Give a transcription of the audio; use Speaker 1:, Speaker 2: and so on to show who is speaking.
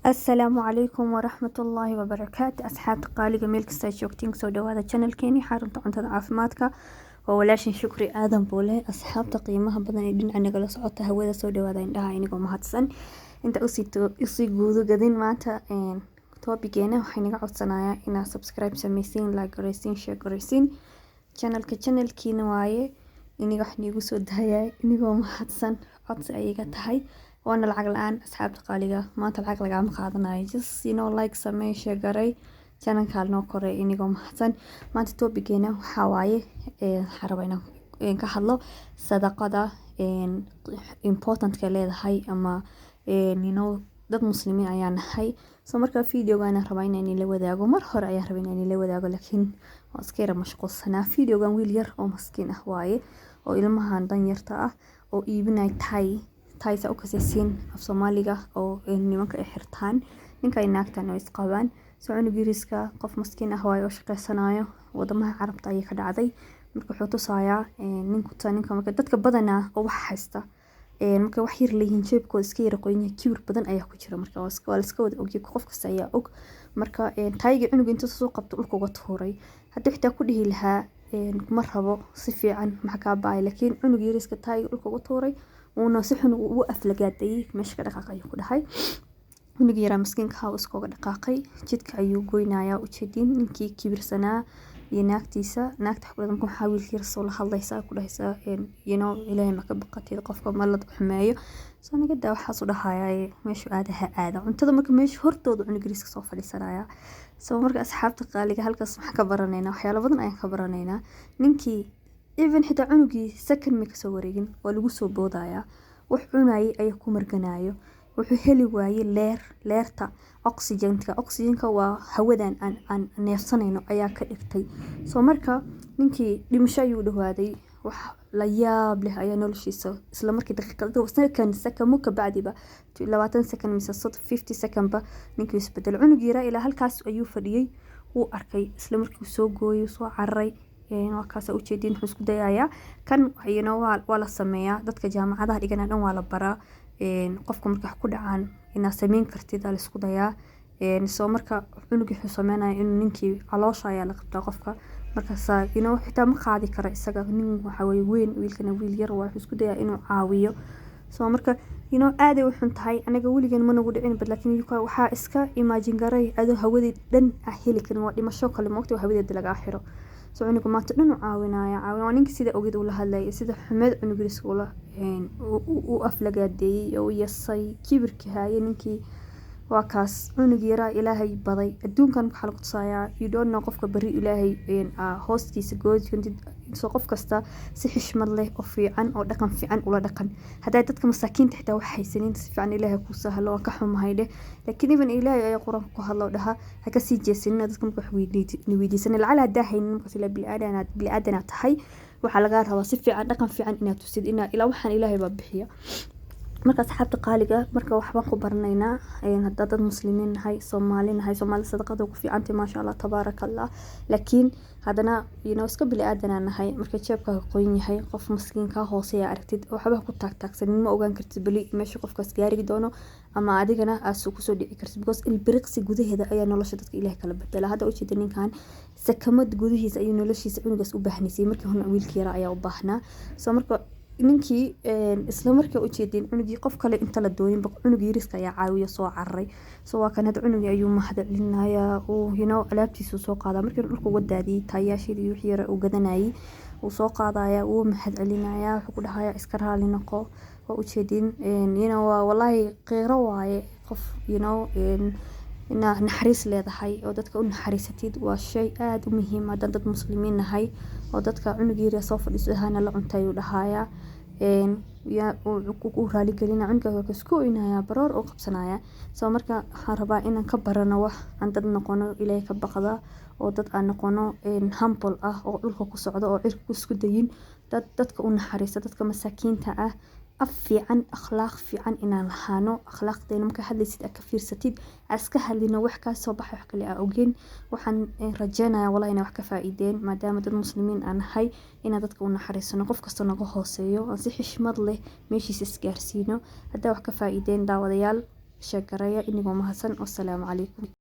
Speaker 1: Asalaamu calaykum waraxmatullaahi wabarakaatu. Asxaabta qaaliga, meel kasta aad joogtiin, soo dhawaada channelkeeni Xarunta Cuntada Caafimaadka. Waa walaashin Shukri Aadan Buule. Asxaabta qiimaha badan ee dhinaca nagala socota hawada, soo dhawaada indhaha inigoo mahadsan. Inta usii guudo gadin maanta topigeena, waxay naga codsanayaa inaad subscribe sameysiin, like gareysiin, share gareysiin channelka. Channelkiina waaye, iniga wax niigu soo daayay inigoo mahadsan. Codsi ayaga tahay, waana lacag la-aan. Asxaabta qaaliga, maanta lacag lagaama qaadanayo, just like samey, share garay, channelka noo koray inigoo mahadsan. Maanta topigeena waxaa waaye, waxaan rabaa inaan ka hadlo sadaqada importantka leedahay ama dad Muslimiin ayaa nahay. So marka videogan rabaa inaan ila wadaago, mar hore ayaan rabaa inaan ila wadaago, laakiin waan iska yara mashquulsanaa. Videogan wiil yar oo maskiin ah waaye, oo ilmahan danyarta ah oo iibinaya tie. Tie saa u kasaysiin af Soomaaliga, oo nimanka ay xirtaan, ninka ay naagtan oo isqabaan. So cunug yariiska qof maskiin ah waaye oo shaqeysanayo. Wadamaha Carabta ayay ka dhacday. Marka wuxuu tusayaa ninku ninka, marka dadka badanaa oo wax haysta, marka wax yar leeyihiin, jeebkooda iska yara qoyan yahay, kibir badan ayaa ku jira. Marka waa la iska wada ogyahay, qof kasta ayaa og. Marka tie-ga cunuga intuu soo qabto dhulka uga tuuray. Haddii xitaa ku dhihi lahaa "Ma rabo," si fiican, maxaa kaa baay? Laakiin cunug yariiska tie-ga dhulka uga tuuray, uuna si xun ugu aflagaadayay. "Meesha ka dhaqaaq," ayuu ku dhahay. Cunug yaraa maskiinka ahaa iskooga dhaqaaqay, jidka ayuu goynayaa. Ujeedin ninkii kibirsanaa iyo naagtiisa. Naagta waxay ku leedahay, "Maxaa wiilka yar soo la hadlaysaa?" Ku dhahaysaa, "Ilaahay ma ka baqatid? Qofka ma la xumeeyo?" "Soo naga daa," waxaas u dhahayaa. "Meeshu aada ha aada cuntada." Marka meesha hortooda cunug yariiska soo fadhiisanaya. So marka asxaabta qaaliga, halkaas waxaan ka baranaynaa, waxyaalo badan ayaan ka baranaynaa. Ninkii even xitaa cunugii second ma kasoo wareegin, waa lagu soo boodayaa. Wax cunayay ayaa ku marganayo. Wuxuu heli waayey leer, leerta oxygenka. Oxygenka waa hawadan aan neefsanayno ayaa ka dhigtay. So marka ninkii dhimasho ayuu dhawaaday. Wax la yaab leh ayaa noloshiisa isla markii daqiiqado, second, second ka bacdiba, 20 second mise 50 second ba, ninkii isbedelay. Cunug yaraa ilaa halkaas ayuu fadhiyey, wuu arkay. Isla markii soo gooyay, soo cararay. Waa kaas ujeedin. Wuxuu isku dayayaa kan waa la sameeyaa. Dadka jaamacadaha dhigana dhan waa la baraa, qofka marka wax ku dhacaan inaad sameyn kartid aa la isku dayaa. So marka cunugii wuxuu sameynaya inuu ninkii caloosha ayaa la qabtaa qofka. Markaasaa xitaa ma qaadi karo isaga, nin waxa weye weyn, wiilkana wiil yar waa. Wuxuu isku dayaa inuu caawiyo. So marka aaday u xun tahay. Anaga weligan ma nagu dhicin, but laakiin waxaa iska imagine garay adoo hawadii dhan ah heli karin. Waa dhimasho kale, moogta, hawadeeda lagaa xiro. So cunuga maanta dhan u caawinaya, caawin. Waa ninka sida ogeed ula hadlayay, sida xumeed cunugiriska ula u aflagaadeeyey oo u yasay, kibirka haye ninkii. Waa kaas cunug yaraa Ilaahay baday adduunkan. Waxaa lagu tusayaa, you don't know qofka beri Ilaahay hoostiisa goodi. So qof kasta si xishmad leh oo fiican oo dhaqan fiican ula dhaqan. Haddaa dadka masaakiinta xitaa wax haysanin, si fiican Ilaahay kuu sahlo, "Waan ka xumahay," dheh. Laakiin even Ilaahay ayaa Qur-aanka ku hadlo, dhaha ha kasii jeesanina dadka marka wax weydiisanin. Lacala haddaa haynin markaas, ilaa bili-aadanaad, bili-aadanaad tahay, waxaa lagaa rabaa si fiican, dhaqan fiican inaad tusid inaa ilaa waxaan Ilaahay baa bixiya. Marka asxaabta qaaliga, marka waxbaan ku baranaynaa haddaa dad Muslimiin nahay, Soomaali nahay. Soomaali sadaqada ku fiicantay, maasha Allah, tabaaraka Allah. Laakiin haddana iska bili aadanaa nahay. Marka jeebkaaga qoyan yahay, qof maskiin kaa hooseeya aragtid, waxba ku taagtaagsanin. Ma ogaan kartid beli meesha qofkaas gaari doono ama adigana aad kusoo dhici kartid, because ilbiriqsi gudaheeda ayaa nolosha dadka Ilaah kala bedela. Hadda ujeeda ninkan sakamad gudihiisa ayuu noloshiisa cunugaas u baahnaysay. Markii horena wiilkii yaraa ayaa u baahnaa. So marka ninkii isla markaa, ujeedin, cunugii qof kale inta la dooninba, cunugii yariska ayaa caawiya, soo cararay. So waa kan hadda cunugii ayuu mahad celinayaa, uu alaabtiisuu soo qaadaa. Markii dhulka uga daadiyey taayaashadii, wixii yara uu gadanayay wuu soo qaadaya, wuu mahad celinayaa. Wuxuu ku dhahayaa, "Iska raali noqo." Waa ujeedin, waa walaahi qiiro waaye. Qof inaa naxariis leedahay oo dadka u naxariisatid waa shay aada u muhiim haddaan dad Muslimiin nahay. Oo dadka cunug yar soo fadhiiso hana la cunta ayuu dhahayaa, u raaligelina cunuga, isku oynaya, baroor oo qabsanaya. So marka waxaan rabaa inaan ka barano wax aan dad noqono Ilaahay ka baqda, oo dad aan noqono humble ah, oo dhulka ku socdo, oo cirka isku dayin, dad dadka u naxariista, dadka masaakiinta ah. Af fiican, akhlaaq fiican inaan lahaano. Akhlaaqdeena markaa hadlaysid aad ka fiirsatid, aad iska hadlino wax kaa soo baxay, wax kale aa ogeyn. Waxaan rajeynayaa wallahi inay wax ka faa'iideen, maadaama dad Muslimiin aan nahay, inaan dadka u naxariisano, qof kasta naga hooseeyo aan si xishmad leh meeshiisa isgaarsiino. Haddaa wax ka faa'iideen, daawadayaal. Share gareeya inigoo mahadsan. Wassalaamu calaykum.